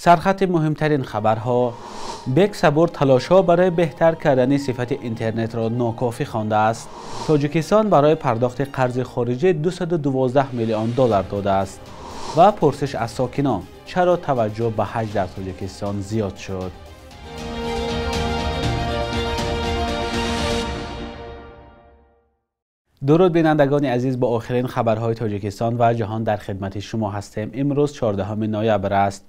Сархати муҳимтарин хабарҳо. Бек Сабур талошҳо барои беҳтар кардани сифати интернетро нокофӣ хондааст. Тоҷикистон барои пардохти қарзи хориҷӣ 212 миллион доллар додааст. Ва пурсиш аз сокинон: чаро таваҷҷӯҳ ба ҳаҷ дар Тоҷикистон зиёд шуд? Дуруд бинандагони азиз, бо охирин хабарҳои Тоҷикистон ва ҷаҳон дар хидмати шумо ҳастем. Имрӯз 14 ноябр аст.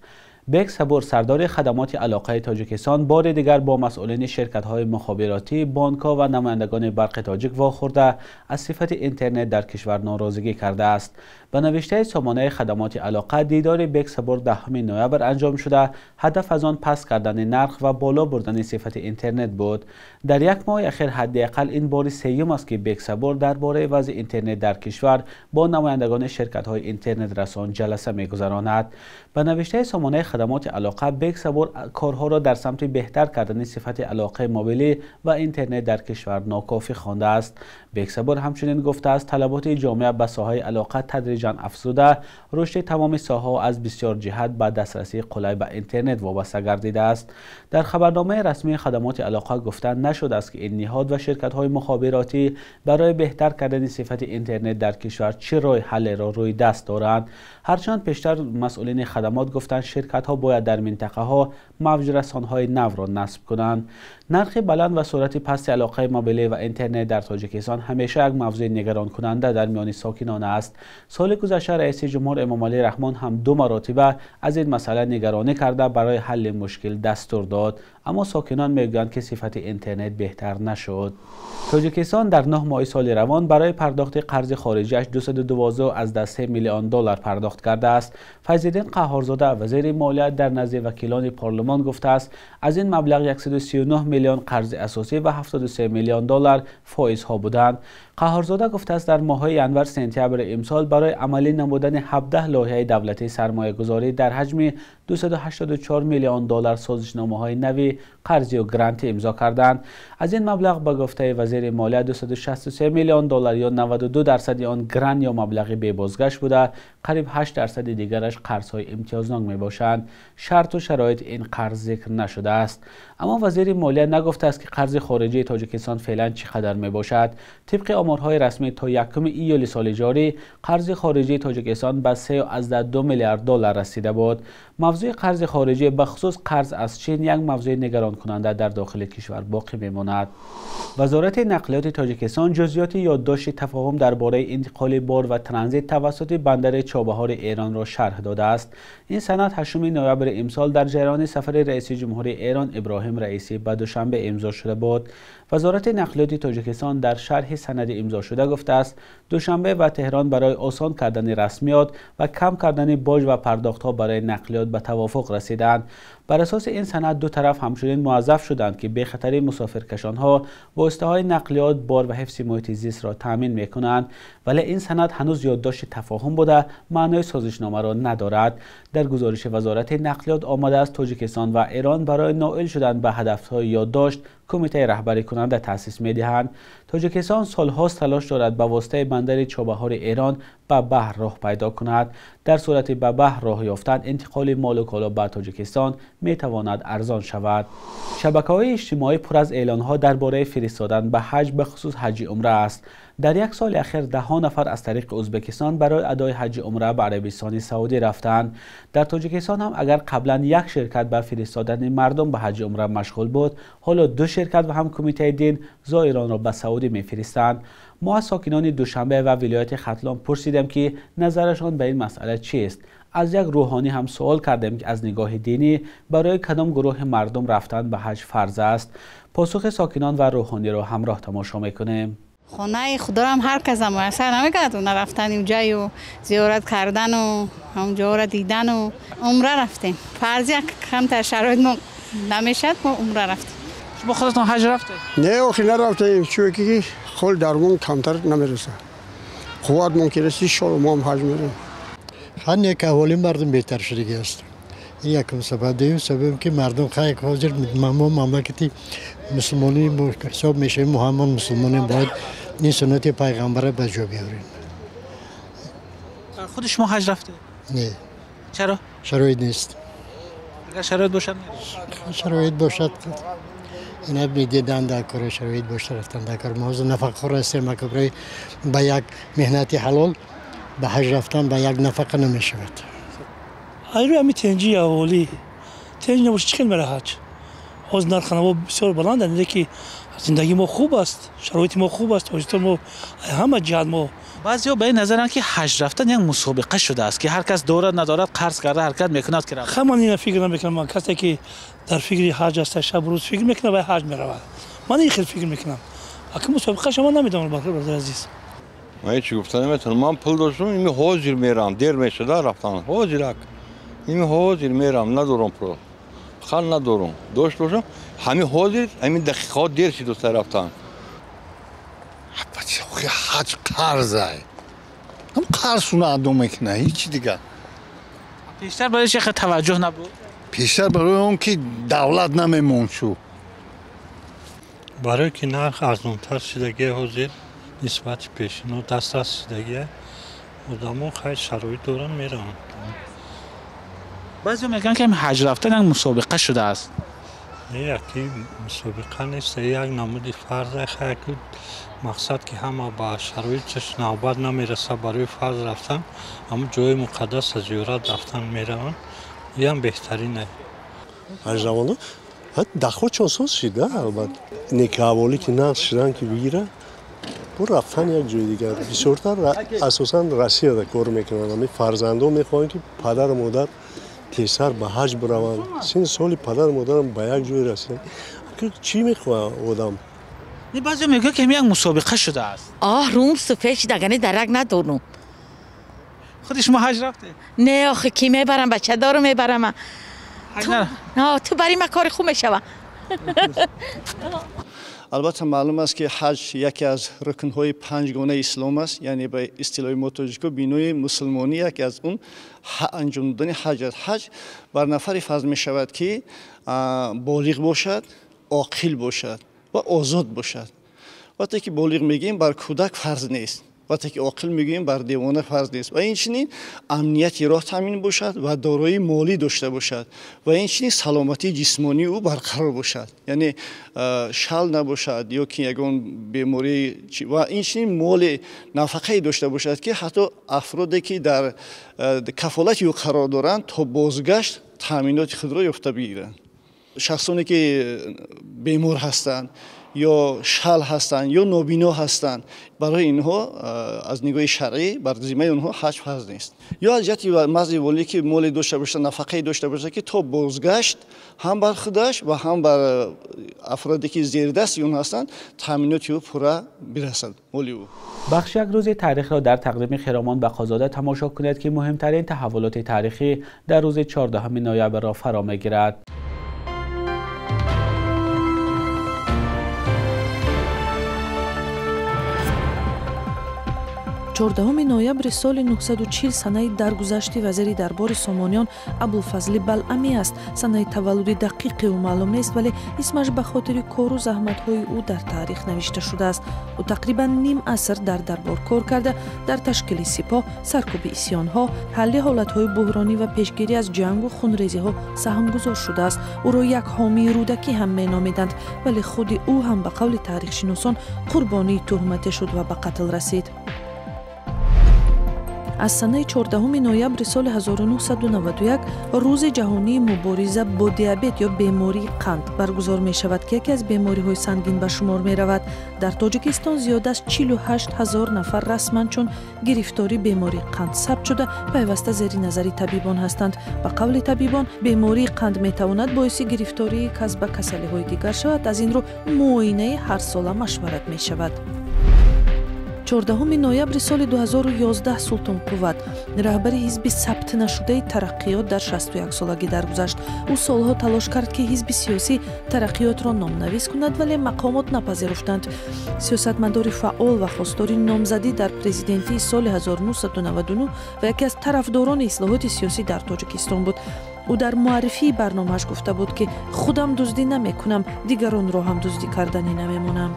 Бек Сабур, сардори хадамоти алоқаи Тоҷикистон, бори дигар бо масъулини ширкатҳои мухобиротӣ, бонкҳо ва намояндагони барқи тоҷик вохӯрда аз сифати интернет дар кишвар норозигӣ кардааст. Ба навиштаи сомонаи хадамоти алоқа, дидори Бек Сабур 10 ноябр анҷом шуда, ҳадаф аз он паст кардани нарх ва боло бурдани сифати интернет буд. Дар як моҳи ахир ҳадди ақал ин бори сеюм аст, ки Бек Сабур дар бораи вазъи интернет дар кишвар бо намояндагони ширкатҳои интернетрасон ҷаласа мегузаронад. Ба навиштаи сомонаи хадамоти алоқа, Бек Сабур корҳоро дар самти беҳтар кардани сифати алоқаи мобилӣ ва интернет дар кишвар нокофӣ хондааст. Бек Сабур ҳамчунин гуфтааст, талаботи ҷомеа ба соҳаи алоқа тадриҷан афзуда, рушди тамоми соҳаҳо аз бисёр ҷиҳат ба дастрасии қулай ба интернет вобаста гардидааст. Дар хабарномаи расмии хадамоти алоқа гуфта нашудааст, ки ин ниҳод ва ширкатҳои мухобиротӣ барои беҳтар кардани сифати интернет дар кишвар чӣ роҳи ҳаллеро рӯи даст доранд. Ҳарчанд пештар масъулини хадамот гуфтанд, ширкатҳо бояд дар минтақаҳо мавҷрасонҳои навро насб кунанд. Нархи баланд ва суръати пасти алоқаи мобилӣ ва интернет дар Тоҷикистон ҳамеша як мавзӯи нигаронкунанда дар миёни сокинон аст. Соли гузашта раиси ҷумҳур Эмомалӣ Раҳмон ҳам ду маротиба аз ин масъала нигаронӣ карда, барои ҳалли мушкил дастур дод. Аммо сокинон мегӯянд, ки сифати интернет беҳтар нашуд. Тоҷикистон дар 9 моҳи соли равон барои пардохти қарзи хориҷиаш 212,3 миллион доллар пардохт кардааст. Файзиддин Қаҳҳорзода, вазири молия, дар назди вакилони парлумон гуфтааст, аз ин маблағ 139 миллион қарзи асосӣ ва 73 миллион доллар фоизҳо буданд. Қаҳҳорзода гуфтааст, дар моҳҳои январ-сентябри имсол барои амалӣ намудани 17 лоиҳаи давлатии сармоягузорӣ дар ҳаҷми 284 миллион доллар созишномаҳои нави қарзию грантӣ имзо карданд. Аз ин маблағ ба гуфтаи вазири молия 263 миллион доллар ё 92% он грант ё маблағи бебозгашт буда, қариб 8% дигараш қарзҳои имтиёзнок мебошанд. Шарту шароити ин қарз зикр нашудааст. Аммо вазири молия нагуфтааст, ки қарзи хориҷии Тоҷикистон феълан чӣ қадар мебошад. Тибқи оморҳои расмӣ то 1 июли соли ҷорӣ қарзи хориҷии Тоҷикистон ба 3,2 миллиард доллар расида буд. Мавзӯи қарзи хориҷӣ, бахусус қарз аз Чин, як мавзӯи нигаронкунанда дар дохили кишвар боқӣ мемонад. Вазорати нақлиёти Тоҷикистон ҷузъиёти ёддошти тафоҳум дар бораи интиқоли бор ва транзит тавассути бандари Чобаҳори Эронро шарҳ додааст. Ин санад 8 ноябри имсол дар ҷараёни сафари раиси ҷумҳурии Эрон Иброҳим Раисӣ ба Душанбе имзо шуда буд. Вазорати нақлиёти Тоҷикистон дар шарҳи санади имзошуда гуфтааст, Душанбе ва Теҳрон барои осон кардани расмиёт ва кам кардани боҷ ва пардохтҳо барои нақлиёт ба тавофуқ расиданд. Бар асоси ин санад ду тараф ҳамчунин муаззаф шуданд, ки бехатарии мусофиркашонҳо, воситаҳои нақлиёт, бор ва ҳифзи муҳити зистро таъмин мекунанд. Вале ин санад ҳанӯз ёддошти тафоҳум буда, маънои созишномаро надорад. Дар гузориши вазорати нақлиёт омадааст, Тоҷикистон ва Эрон барои ноил шудан ба ҳадафҳои ёддошт кумитаи раҳбарикунанда таъсис медиҳанд. Тоҷикистон солҳост талош дорад ба воситаи бандари Чобаҳори Эрон ба баҳр роҳ пайдо кунад. Дар сурати ба баҳр роҳ ёфтан, интиқоли молу коло ба Тоҷикистон метавонад арзон шавад. Шабакаҳои иҷтимоӣ пур аз эълонҳо дар бораи фиристодан ба ҳаҷ, бахусус ҳаҷи умра аст. Дар як соли ахир даҳҳо нафар аз тариқи Ӯзбекистон барои адои ҳаҷи умра ба Арабистони Саудӣ рафтанд. Дар Тоҷикистон ҳам агар қаблан як ширкат ба фиристодани мардум ба ҳаҷи умра машғул буд, ҳоло ду ширкат ва ҳам кумитаи дин зоиронро ба Саудӣ мефиристанд. Мо аз сокинони Душанбе ва вилояти Хатлон пурсидем, ки назарашон ба ин масъала чист. Аз як рӯҳонӣ ҳам суол кардем, ки аз нигоҳи динӣ барои кадом гурӯҳи мардум рафтан ба ҳаҷ фарз аст. Посухи сокинон ва рӯҳониро ҳамроҳ тамошо мекунем. Хонаи худорам ҳар кас муяссар намекард, нарафтан инҷаю зиёрат кардану ҳамҷоро дидану. Умра рафтем. Фарзи камтар шароит мо намешад, мо умра рафтем. Шумо худатон ҳаҷ рафтед? Не, охир нарафтем, чунки хол дармон камтар намерасад. Қувват мумкин аст, иншоалло мо ҳам ҳаҷ мерем. Ҳар як аҳволи мардум беҳтар шудагӣ аст. Ин якум сабаб. Дуюм сабаб, ки мардум хайр ҳозир мо мамлакати мусулмонӣ ҳисоб мешавем, мо ҳамон мусулмонем, бояд ин суннати пайғамбарро ба ҷо биёрем. Худи шумо ҳаҷ рафтед? Не. Чаро? Шароит нест. Агар шароит бошад, шароит бошад, ина медидан дар кор, шароит бошад рафтан дар кор. Мо нафақахӯр ҳастем, барои ба як меҳнати ҳалол ба ҳаҷ рафтан ба як нафақа намешавад. Айрӯи ҳами тенҷии аҳолӣ, тенҷ набошад, чӣ хел мера ҳаҷ? Ҳозир нархи наво бисёр баланд, леки зиндагии мо хуб аст, шароити мо хуб аст, Тоҷикистон мо ҳама ҷиҳат мо. Баъзеҳо ба ин назаранд, ки ҳаҷ рафтан як мусобиқа шудааст, ки ҳар кас дорад надорад қарз карда ҳаракат мекунад ки равад. Ман ина фикр намекунам. Ман касе ки дар фикри ҳаҷ аст, шаб рӯз фикр мекунад ва ҳаҷ меравад. Ман ин хел фикр мекунам. Аки мусобиқа шумо намедонам, бародари азиз. Ман ҳеҷ гуфта наметавонам. Ман пул доштам, ими ҳозир мерам, дер мешуда рафтан. Ҳозир ак. Ими ҳозир мерам, надорам пул. Хал надорам. Дошт бошам, ҳамин ҳозир, ҳамин дақиқаҳо дер шуд сар рафтан. Ҳаҷ қарзай. Ҳам қарзшуна адо мекунад, ҳеҷ дигар. Пештар барои чӣ таваҷҷӯҳ набуд? Пештар барои он ки давлат намемонд шу. Барои ки нарх арзонтар шудагӣ ҳозир нисбати пешино дастрас шудагӣ, одамо хайр шароит доранд, мераванд. Баъзеҳо мегӯянд, ки ҳаҷ рафтан як мусобиқа шудааст. Не, яки мусобиқа нест, як намуди фарз, хайр мақсад ки ҳама ба шароиташ навбат намерасад барои фарз рафтан, ҳамон ҷои муқаддас зиёрат рафтан мераванд. Ин ҳам беҳтарин аст. Ҳаҷ равоно дахо чон соз шида, албатта. Неки аҳволӣ ки нақш шудан ки бигира, бо рафтан як ҷои дигар. Бисёртар асосан Россияда кор мекунанд. Ҳамин фарзандо мехоҳанд, ки падару модар тезтар ба ҳаҷ бираванд. Синни соли падару модарам ба як ҷой расиданд. Чӣ мехоҳад одам? Баъзеҳо мегӯянд, ки як мусобиқа шудааст. Оҳ, рум суфед шудагани дарак надорум. Худи шумо ҳаҷ рафтед? Не, охи ки мебарам, бачадору мебарам. Ту бари ма кори хуб мешава. Албатта маълум аст, ки ҳаҷ яке аз рукнҳои панҷгонаи ислом аст, яъне ба истилоҳи мо тоҷико бинои мусулмонӣ яке аз он анҷом додани ҳаҷ аст. Ҳаҷ бар нафаре фарз мешавад, ки болиғ бошад, оқил бошад ва озод бошад. Вақте ки болиғ мегӯем, бар кӯдак фарз нест. Вақте ки оқил мегӯем, бар девона фарз нест. Ва инчунин амнияти роҳ таъмин бошад ва дорои молӣ дошта бошад ва инчунин саломатии ҷисмонии ӯ барқарор бошад, яъне шал набошад ё ки ягон беморӣ, ва инчунин моли нафақае дошта бошад, ки ҳатто афроде ки дар кафолати ӯ қарор доранд, то бозгашт таъминоти худро ёфта бигиранд. Шахсоне ки бемор ҳастанд ё шал ҳастанд ё нобино ҳастанд, барои инҳо аз нигоҳи шаръӣ бар зиммаи онҳо ҳаҷ фарз нест. Ё аз ҷиҳати мазди волӣ ки моле дошта бошад, нафақае дошта бошад, ки то бозгашт ҳам бар худаш ва ҳам бар афроде ки зердасти он ҳастанд таъминоти ӯ пурра бирасад моли ӯ. Бахши як рӯзи таърихро дар тақдими Хиромон Бақозода тамошо кунед, ки муҳимтарин таҳаввулоти таърихӣ дар рӯзи 14 ноябрро фаро мегирад. 14 ноябри соли 940 санаи даргузашти вазири дарбори Сомониён Абулфазли Балъамӣ аст. Санаи таваллуди дақиқи ӯ маълум нест, вале исмаш ба хотири кору заҳматҳои ӯ дар таърих навишта шудааст. Ӯ тақрибан ним аср дар дарбор кор карда, дар ташкили сипоҳ, саркӯби исьёнҳо, ҳалли ҳолатҳои буҳронӣ ва пешгирӣ аз ҷангу хунрезиҳо саҳмгузор шудааст. Ӯро як ҳомии рӯдакӣ ҳам меномиданд, вале худи ӯ ҳам ба қавли таърихшиносон қурбонии туҳмате шуд ва ба қатл расид. Аз санаи 14 ноябри соли 1991 рӯзи ҷаҳонии мубориза бо диабет ё бемории қанд баргузор мешавад, ки яке аз бемориҳои сангин ба шумор меравад. Дар Тоҷикистон зиёда аз 48 ҳазор нафар расман чун гирифтори бемории қанд сабт шуда, пайваста зери назари табибон ҳастанд. Ба қавли табибон, бемории қанд метавонад боиси гирифтории кас ба касалиҳои дигар шавад. Аз ин рӯ муоинаи ҳарсола машварат мешавад. 14 ноябри соли 2011 Султон Қувват, раҳбари ҳизби сабтнашудаи Тараққиёт, дар 61 солагӣ даргузашт. Ӯ солҳо талош кард, ки ҳизби сиёсӣ Тараққиётро номнавис кунад, вале мақомот напазируфтанд. Сиёсатмадори фаъол ва хостори номзадӣ дар президентии соли 1999 ва яке аз тарафдорони ислоҳоти сиёсӣ дар Тоҷикистон буд. Ӯ дар муаррифии барномааш гуфта буд, ки худам дуздӣ намекунам, дигаронро ҳам дуздӣ карданӣ намемонам.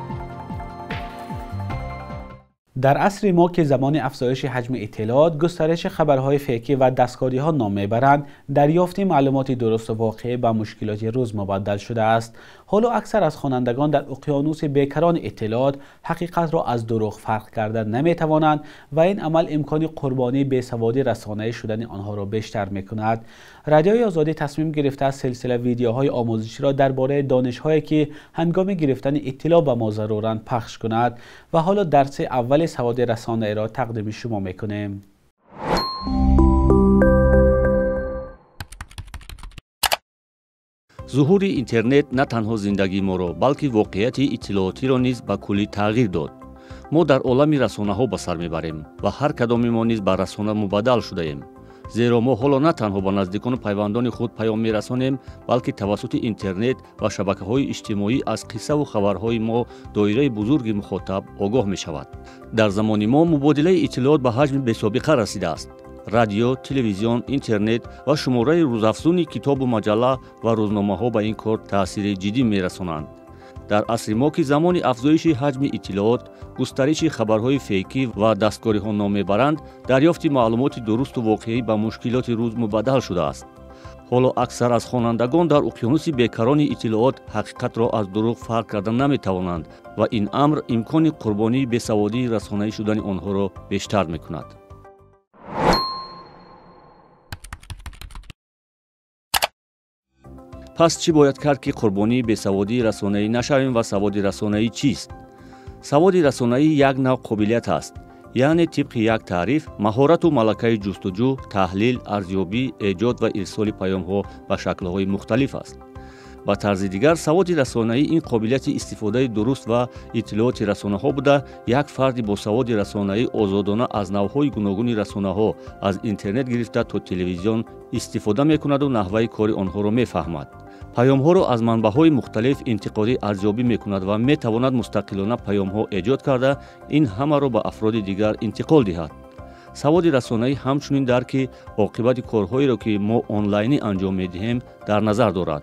Дар асри мо ки замони афзоиши ҳаҷми иттилоот, густариши хабарҳои фейкӣ ва дасткориҳо ном мебаранд, дарёфти маълумоти дурусту воқеӣ ба мушкилоти рӯз мубаддал шудааст. Ҳоло аксар аз хонандагон дар уқёнуси бекарони иттилоот ҳақиқатро аз дурӯғ фарқ карда наметавонанд ва ин амал имкони қурбонии бесаводӣ расонаӣ шудани онҳоро бештар мекунад. Радиои Озодӣ тасмим гирифтааст силсила видеоҳои омӯзиширо дар бораи донишҳое ки ҳангоми гирифтани иттилоъ ба мо заруранд пахш кунад ва ҳоло дарси аввали саводи расонаиро тақдими шумо мекунем. Зуҳури интернет на танҳо зиндагии моро, балки воқеияти иттилоотиро низ ба куллӣ тағйир дод. Мо дар олами расонаҳо ба сар мебарем ва ҳар кадоми мо низ ба расона мубаддал шудаем. Зеро мо ҳоло на танҳо ба наздикону пайвандони худ паём мерасонем, балки тавассути интернет ва шабакаҳои иҷтимоӣ аз қиссаву хабарҳои мо доираи бузурги мухотаб огоҳ мешавад. Дар замони мо мубодилаи иттилоот ба ҳаҷми бесобиқа расидааст. Радио, телевизион, интернет ва шумораи рӯзафзуни китобу маҷалла ва рӯзномаҳо ба ин кор таъсири ҷиддӣ мерасонанд. Дар асри мо ки замони афзоиши ҳаҷми иттилоот, густариши хабарҳои фейкӣ ва дасткориҳо ном мебаранд, дарёфти маълумоти дурусту воқеӣ ба мушкилоти рӯз мубаддал шудааст. Ҳоло аксар аз хонандагон дар уқёнуси бекарони иттилоот ҳақиқатро аз дурӯғ фарқ карда наметавонанд ва ин амр имкони қурбонии бесаводии расонаӣ шудани онҳоро бештар мекунад. Пас чӣ бояд кард, ки қурбонии бесаводии расонаӣ нашавем ва саводи расонаӣ чист? Саводи расонаӣ як нав қобилият аст, яъне тибқи як таъриф маҳорату малакаи ҷустуҷӯ, таҳлил, арзёбӣ, эҷод ва ирсоли паёмҳо ба шаклҳои мухталиф аст. Ба тарзи дигар, саводи расонаӣ ин қобилияти истифодаи дуруст ва иттилооти расонаҳо буда, як фарди босаводи расонаӣ озодона аз навъҳои гуногуни расонаҳо, аз интернет гирифта то телевизион истифода мекунаду наҳваи кори онҳоро мефаҳмад. Паёмҳоро аз манбаъҳои мухталиф интиқодӣ арзёбӣ мекунад ва метавонад мустақилона паёмҳо эҷод карда, ин ҳамаро ба афроди дигар интиқол диҳад. Саводи расонаӣ ҳамчунин дарки оқибати корҳоеро, ки мо онлайнӣ анҷом медиҳем, дар назар дорад.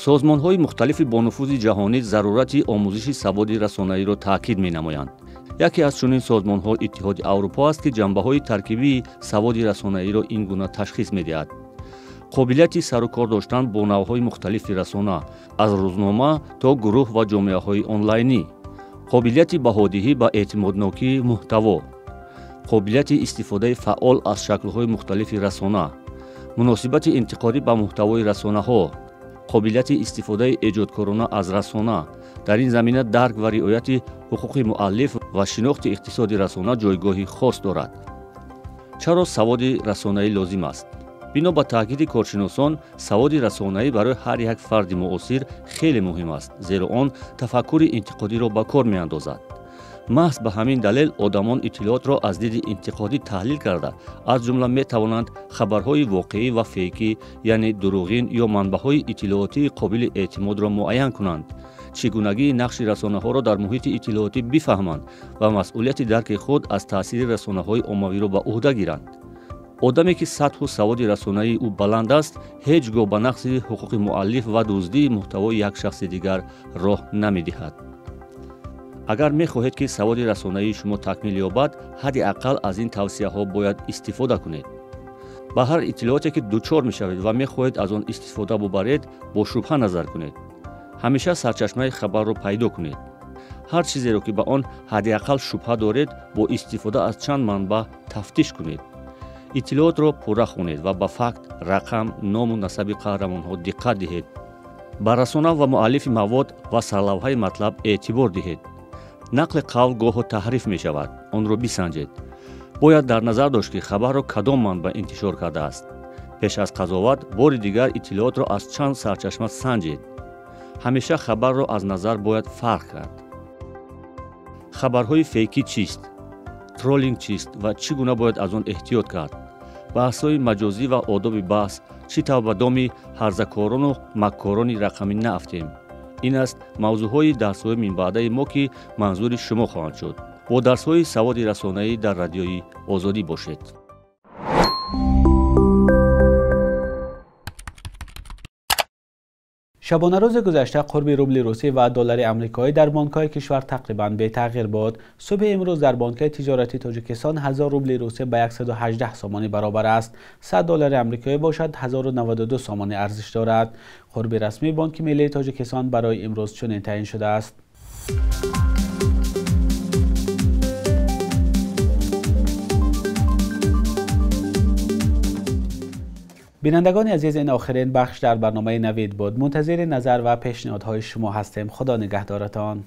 Созмонҳои мухталифи бонуфузи ҷаҳонӣ зарурати омӯзиши саводи расонаиро таъкид менамоянд. Яке аз чунин созмонҳо Иттиҳоди Аврупо аст, ки ҷанбаҳои таркибии саводи расонаиро ин гуна ташхис медиҳад. Қобилияти сарукор доштан бо навъҳои мухталифи расона, аз рӯзнома то гурӯҳ ва ҷомеаҳои онлайнӣ, қобилияти баҳодиҳӣ ба эътимоднокии муҳтаво, қобилияти истифодаи фаъол аз шаклҳои мухталифи расона, муносибати интиқодӣ ба муҳтавои расонаҳо, қобилияти истифодаи эҷодкорона аз расона. Дар ин замина дарк ва риояти ҳуқуқи муаллиф ва шинохти иқтисоди расона ҷойгоҳи хос дорад. Чаро саводи расонаӣ лозим аст? Бино ба таъкиди коршиносон, саводи расонаӣ барои ҳар як фарди муосир хеле муҳим аст, зеро он тафаккури интиқодиро ба кор меандозад. Маҳз ба ҳамин далел одамон иттилоотро аз диди интиқодӣ таҳлил карда, аз ҷумла метавонанд хабарҳои воқеӣ ва фейкӣ, яъне дурӯғин ё манбаъҳои иттилоотии қобили эътимодро муайян кунанд, чӣ гунагии нақши расонаҳоро дар муҳити иттилоотӣ бифаҳманд ва масъулияти дарки худ аз таъсири расонаҳои оммавиро ба ӯҳда гиранд. Одаме ки сатҳу саводи расонаии ӯ баланд аст, ҳеҷ гоҳ ба нақзи ҳуқуқи муаллиф ва дуздии муҳтавои як шахси дигар роҳ намедиҳад. Агар мехоҳед, ки саводи расонаии шумо такмил ёбад, ҳадди ақал аз ин тавсияҳо бояд истифода кунед. Ба ҳар иттилооте ки дучор мешавед ва мехоҳед аз он истифода бубаред, бо шубҳа назар кунед. Ҳамеша сарчашмаи хабарро пайдо кунед. Ҳар чизеро, ки ба он ҳадди ақал шубҳа доред, бо истифода аз чанд манбаъ тафтиш кунед. Иттилоотро пурра хонед ва ба факт, рақам, ному насаби қаҳрамонҳо диққат диҳед. Ба расона ва муаллифи мавод ва сарлавҳаи матлаб эътибор диҳед. Нақли қавл гоҳо таҳриф мешавад, онро бисанҷед. Бояд дар назар дошт, ки хабарро кадом манбаъ интишор кардааст. Пеш аз қазоват бори дигар иттилоотро аз чанд сарчашма санҷед. Ҳамеша хабарро аз назар бояд фарқ кард. Хабарҳои фейкӣ чист? Троллинг чист ва чӣ гуна бояд аз он эҳтиёт кард? Баҳсҳои маҷозӣ ва одоби баҳс чӣ тавр ба доми ҳарзакорону маккорони рақамӣ наафтем? Ин аст мавзӯъҳои дарсҳои минбаъдаи мо, ки манзури шумо хоҳанд шуд. Бо дарсҳои саводи расонаӣ дар Радиои Озодӣ бошед. Шабонарӯзи гузашта қурби рубли русӣ ва доллари амрикоӣ дар бонкҳои кишвар тақрибан бетағйир буд. Субҳи имрӯз дар бонкҳои тиҷоратии Тоҷикистон 1000 рубли русӣ ба 118 сомонӣ баробар аст. 100 доллари амрикоӣ бошад 1092 сомонӣ арзиш дорад. Қурби расмии Бонки миллии Тоҷикистон барои имрӯз чунин таъин шудааст. Бинандагони азиз, ин охирин бахш дар барномаи Навид буд. Мунтазири назар ва пешниҳодҳои шумо ҳастем. Худо нигаҳдоратон.